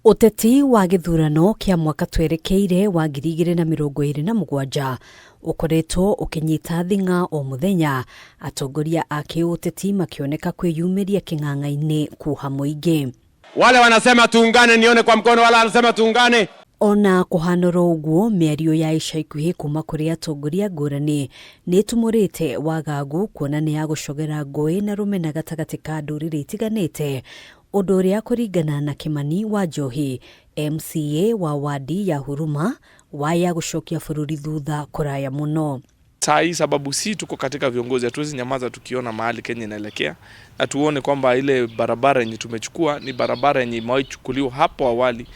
Ũteti wa gĩthurano kĩa mwaka twerekeire wa 2027 ũkoretwo ũkĩnyita thing'a o mũthenya, atongoria a kĩũteti makĩoneka kwĩyumĩria kĩng'ang'a-inĩ kuha mũingĩ. Wale wanasema tuungane, nione kwa mkono. Wale wanasema tuungane. Ona kũhana oro ũguo, mĩario ya ica ikuhĩ kuma kũrĩ atongoria ngũrani nĩ ĩtumũrĩte wagagu kuona nĩ ya gũcogera ngũĩ na rũmena gatagatĩ ka ndũrĩrĩ itiganĩte, ũndũ ũrĩa kũringana na Kĩmani wa Njohi, MCA wa wandi ya Huruma, waya gũcokia bũrũri thutha kũraya mũno. Saa hii sababu si tuko katika viongozi, hatuwezi nyamaza tukiona mahali Kenya inaelekea na tuone kwamba ile barabara yenye tumechukua ni barabara yenye imewahi chukuliwa hapo awali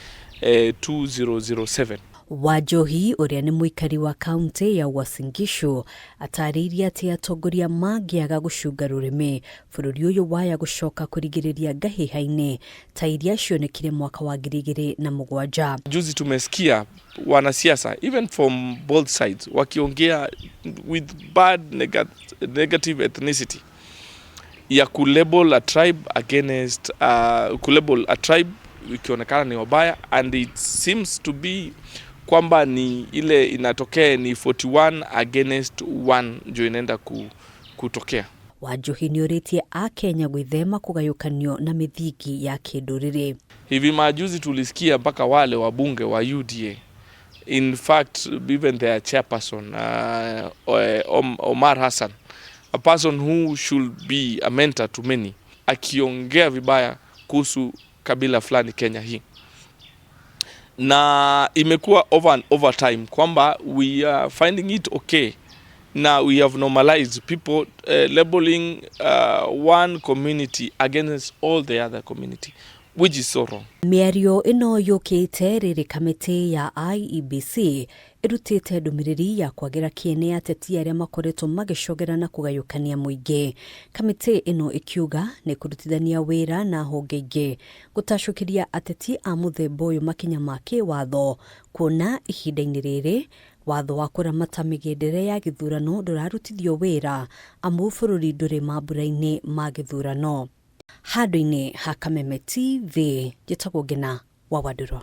2007. Wanjohi ũrĩa nĩ mũikari wa kaunti ya Uasin Gishu atarĩirie atĩ atongoria mangĩaga gũcunga rũrĩmĩ bũrũri ũyũ waya gũcoka kũrigĩrĩria ngahĩha-inĩ ta iria cionekire mwaka wa 2007. Juzi tumesikia wanasiasa even from both sides wakiongea with bad negative ethnicity ya kulabel a tribe against kulabel a tribe ikionekana ni wabaya, and it seems to be kwamba ni ile inatokea ni 41 against 1 ndio inaenda kutokea. Wanjohi nĩ ũrĩtie akenya gwĩthema kũgayũkanio na mĩthingi ya kĩndũrĩrĩ. Hivi majuzi tulisikia mpaka wale wabunge wa UDA, in fact even their chairperson, Omar Hassan, a person who should be a mentor to many, akiongea vibaya kuhusu kabila fulani Kenya hii, na imekuwa over and over time kwamba we are finding it okay na we have normalized people labeling one community against all the other community, which is so wrong. Mĩario ĩno yũkĩte rĩrĩ kamĩtĩ ya IEBC ĩrutĩte ndũmĩrĩri ya kwagĩra kĩene ateti arĩa makoretwo magĩcogera na kũgayũkania mũingĩ. Kamĩtĩ ĩno ĩkiuga nĩ kũrutithania wĩra na honge ingĩ gũtacũkĩria ateti a mũthemba ũyũ makinya ma kĩwatho, kuona ihinda-inĩ rĩrĩ watho wa kũramata mĩgendere ya gĩthurano ndũrarutithio wĩra amu bũrũri ndũrĩ mambura-inĩ ma gĩthurano. Handũ-inĩ ha Kameme TV, njĩtagwo Ngina wa Wandũrũ.